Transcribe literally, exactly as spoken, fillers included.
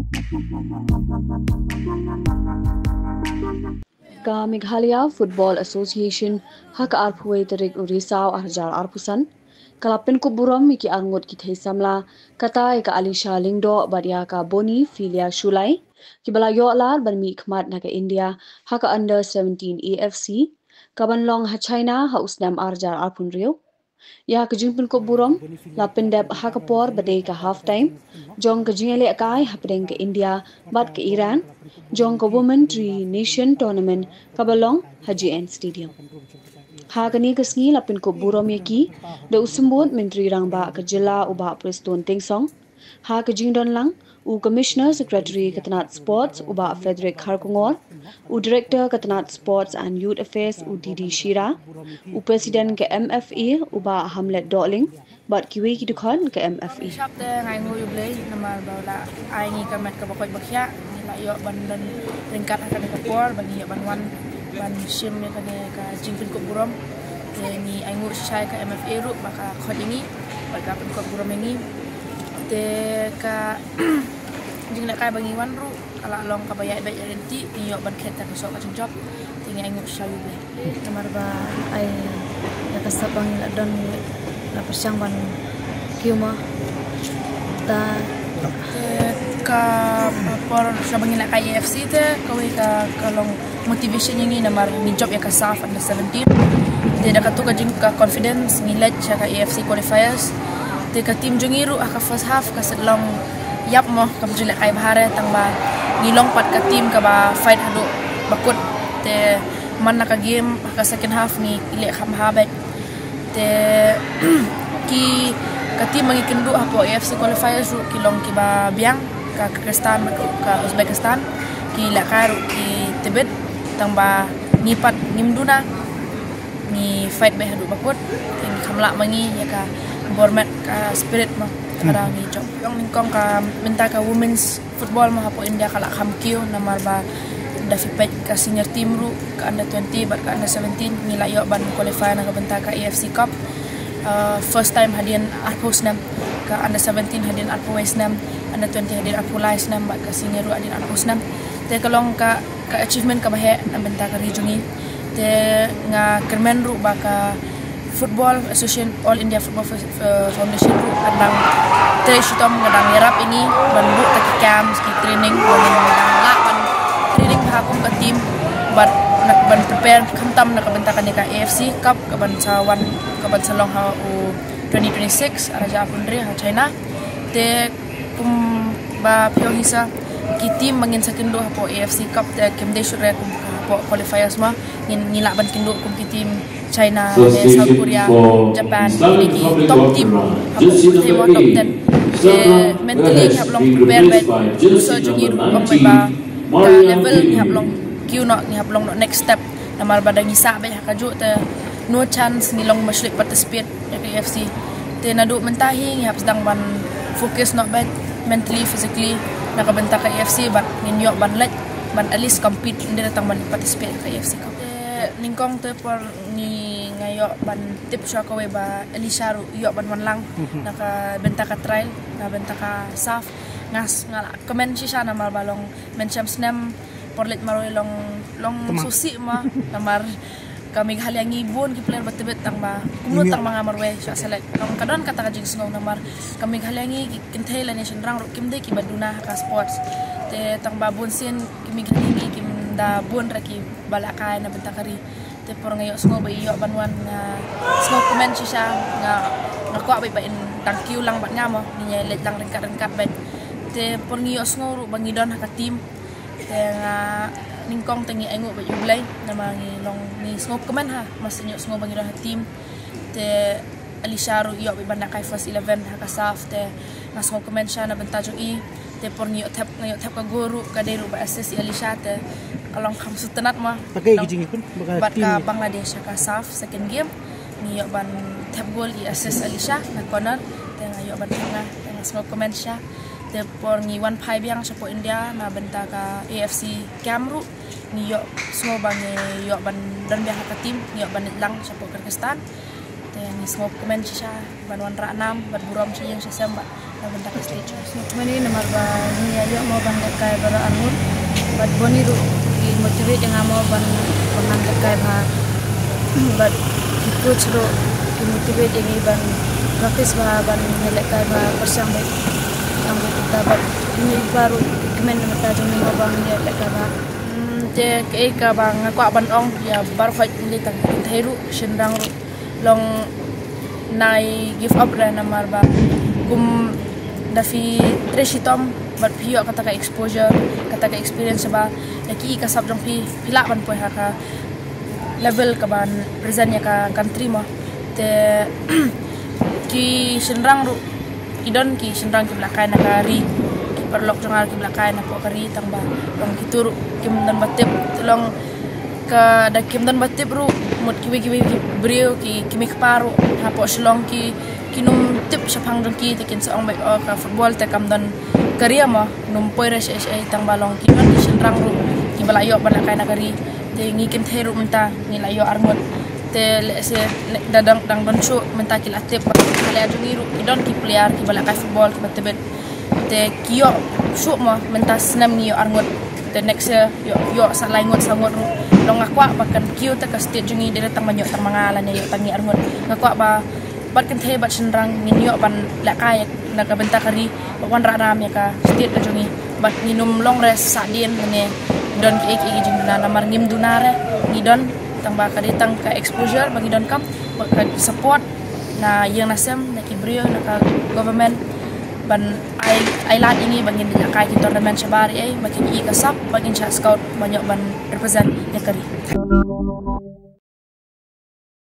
Ka Meghalaya Football Association ha ka arphew tarik u Risaw arhajar arphew san ka la pynkup burom ïa ki arngut ki thei samla, kata ïa ka Alisha Lyngdoh bad ïa ka Bonnie Philia Shullai, kiba la ïoh lad ban mihkhmat na ka India ha ka Under seventeen A F C, kaban long ha China ha u snem arhajar arphew hynriew. Ïa ka jingpynkup burom la pyndep ha ka por ba dei ka half time jong ka jingïalehkai hapdeng ka India bad ka Iran jong ka Women Tri Nation Tournament kaba long ha G N Stadium. Ha kane ka sngi la pynkup burom ïa ki da u Symbud Myntri Rangbah ka jylla u Bah Prestone Tynsong, ha ka jingdon lang u Commissioner Secretary ka tnat Sports u Bah Frederick Kharkongor, u Director ka tnat Sports and Youth Affairs u D D Shira, u President ka M F A u Bah Hamlet Dohling bad kiwei ki dkhot ka M F A. Shap te ngai ngu yu blei namar ba la ai ngi ka met ka ba koit ba khiah, ngi la ïoh ban don ryngkat ha kane ka por ba ngi ïoh ban wan ban shim ïa kane ka jingpynkup burom. Te ngi ai ngu shisha ïa ka M F A ruh ba ka khot ïa ngi ba ka pynkup burom ïa ngi. Te ka jinglehkai ba ngi wan ruh ka la long kaba ïaid beit ïaid ryntih, ngi ïoh ban khet ka shuh ka jingjop. Te ngi ai ngu shisha yu blei. Namar ba ai ïa ka sap ba ngi la don, ngi la pyrshang ban kiew ma ta. Te ka por sha ba ngi la kai A F C te kawei ka, ka long motivation ïa ngi namar ngi jop ïa ka SAFF Under seventeen. Te da katu ka jing ka confidence ngi leit sha ka A F C qualifiers. Te ka team jong ngi ruh ha ka first half ka set long ïap mo, kam ju lehkai bha re, tang ba ngi long pat ka team kaba fight haduh ba kut. Te man la ka game ha ka second half ngi leh kham bha beit. Te ki ka team ba ngi kynduh hapoh A F C qualifiers ruh ki long kiba biang, ka Kyrgyzstan bad ka Uzbekistan, ki lehkai ruh ki tbit, tang ba ngi pat ngim duna, ngi fight beit haduh ba kut. Te ngi kham lah ma ngi ïa ka bor met ka spirit mo, ka dang ngi jop. Ong nyngkong ka mynta ka women's football mo hapoh India ka la kham kiew namar ba da phi peit ka senior team ruh, ka under twenty bad ka under seventeen ngi la ïoh ban qualify na ka bynta ka A F C Cup. Uh, first time hadien arphew snem, ka under seventeen hadien arphew wei snem, under twenty hadien arphew lai snem bad ka senior ruh hadien arphew snem. Te ka long ka, ka achievement kaba heh na bynta ka ri jong ngi. Te nga kyrmen ruh ba ka Football Association, All India Football Fo-, Fo-, Foundation ruh ka dang trei shitom, ka dang ïarap ïa ngi ban buh ta ki camps, ki training, ban lah ban training bha kum ka team bad ban prepare khamtam na ka bynta kane ka A F C Cup kaban sa wan, kaban sa long ha u twenty twenty-six arhajar arphew hynriew ha China. Te kumba phi ong hi sa, ki team ba ngin sa kynduh hapoh A F C Cup te kim dei shuh re kum hapoh qualifiers mo, ngin, ngi lah ban kynduh kum ki team China, South Korea, Japan, kine ki top team hapoh, ki dei mo top ten. Te mentally ngi hap long prepare beit, so jong ngi ruh ong beit ba ka level ngi hap long kiew noh, ngi hap long noh next step. Namar ba da ngi sah beit ha kajuh te no chance ngi long ba shu leit participate ïa ka A F C. Te naduh mynta hi ngi hap sdang ban focus noh beit mentally, physically na ka bynta ka A F C bad ngin ïoh ban leit ban at least compete, ym dei tang ban participate ha ka A F C Cup. Te nyngkong te por ngi, nga ïoh ban tip shuwa kawei ba Alisha ruh ïoh ban wan lang na ka bynta ka trial, na bynta ka SAFF. Nga s-, nga la kmen shisha namar ba long mynshem snem por leit marwei long, long sngewsih mo, namar ka Meghalaya ngi bun ki player ba tbit tang ba kumno tang ba nga marwei sha select. Long ka don kata ka jingsngew namar ka Meghalaya ngi ki kynthei lane shynrang ruh kim dei kiba duna ha ka sports. Te tang ba bun sien ki Meghalaya ngi kim da bun re kiba lehkai na bynta ka ri. Te por nga ïohsngew ba i ïoh ban wan, nga sngewkmen shisha, nga, nga kwah beit ba in dang kiew lang bad nga mo, ngin ïa leit lang ryngkat ryngkat beit. Te por ngi ïohsngew ruh ba ngi don ha ka team. Te nga nyngkong te ngi ainguh bad U Blei namar ngi long, ngi sngewkmen ha, mar shu ïohsngew ba ngi don ha team. Te Alisha ruh ïoh beit ban da kai first eleven ha ka SAFF, te nga sngewkmen shisha na bynta jong i. Te por ngi ïoh thep, nga ïoh thep ka goal ruh ka dei ruh ba assist i Alisha, te ka long kham sngewtynnat ma. Bad ka Bangladesh ha ka SAFF second game ngi ïoh ban thep goal i assist Alisha na corner, te nga ïoh ban thep nga, te nga sngewkmen shisha. Te por ngi wan phai biang shapoh India na bynta ka A F C camp ruh ngi ïohsngew ba ngi ïoh ban don biang ha ka team, ngi ïoh ban leit lang shapoh Kyrgyzstan. Te ngi sngewkmen shisha ban wanrah nam bad burom sha ïing sha sem bad Ka bynta ka state. Mane namar ba ngi ïa ïoh mo ban lehkai baroh arngut. Bad bun ruh ki motivate ïa nga mo ban, ban nang lehkai bha. Bad ki coach ruh ki motivate ïa ngi ban practice bha, ban lehkai bha pyrshang bad, ban lehkai bha. Bad ngi baroh ki kmen na bynta jong ngi mo ban lehkai bha. Hmm, te kaei kaba nga kwah ban ong ïa baroh, hooid, ngi tang ki kynthei ruh, shynrang ruh, long nai give up re namar ba kum da phi trei shitom bad phi ïoh kata ka exposure, kata ka experience ba da ki i ka sap jong phi, phi lah ban poi ha ka level kaban present ïa ka country mo. Te ki shynrang ruh, ki don ki shynrang kiba la kai na ka ri, ki paralok jong nga kiba la kai na poh ka ri, tang ba long kitu ruh kim don ba tip, te long ka da kim don ba tip ruh, mut kiwei kiwei ki briew, ki, ki mei kpa ruh hapoh Shillong ki, kin ym tip shaphang jong ki, te kin sa ong beit, oh, ka football te kam don career mo, kin ym poi re shaei shaei, tang ba long ki don ki shynrang ruh kiba la ïoh ban lehkai na ka ri. Te ngi kynthei ruh mynta ngi la ïoh arngut. Te lehse da dang, dang don shuh mynta ki la tip ba ka leh jong ngi ruh ki don ki player kiba lehkai football kiba tbit. Te ki ïoh shuh mo, mynta snem ngi ïoh arngut. Te next year ïoh, ïoh sa lai ngut, sa ngut ruh. Long nga kwah ba kan kiew te ka state jong ngi, dei tang ban ïoh tang ma nga lane ïoh tang ngi arngut. Nga kwah ba bad kynthei bad shynrang ngin ïoh ban lehkai na ka bynta ka ri, ba wanrah ram ïa ka state ka jong ngi. Bad ngin ym long re sahdien lane don kiei kiei ki jingduna, namar ngim duna re, ngi don tang ba ka dei tang ka exposure ba ngi donkam, bad ka support na ïing na sem, na ki briew, na ka government, ban ai, ai lad ïa ngi ba ngin lehkai ki tournament shabar, eh, ba kin i ka sap ba ngin shah scout ban ïoh ban represent ïa ka ri.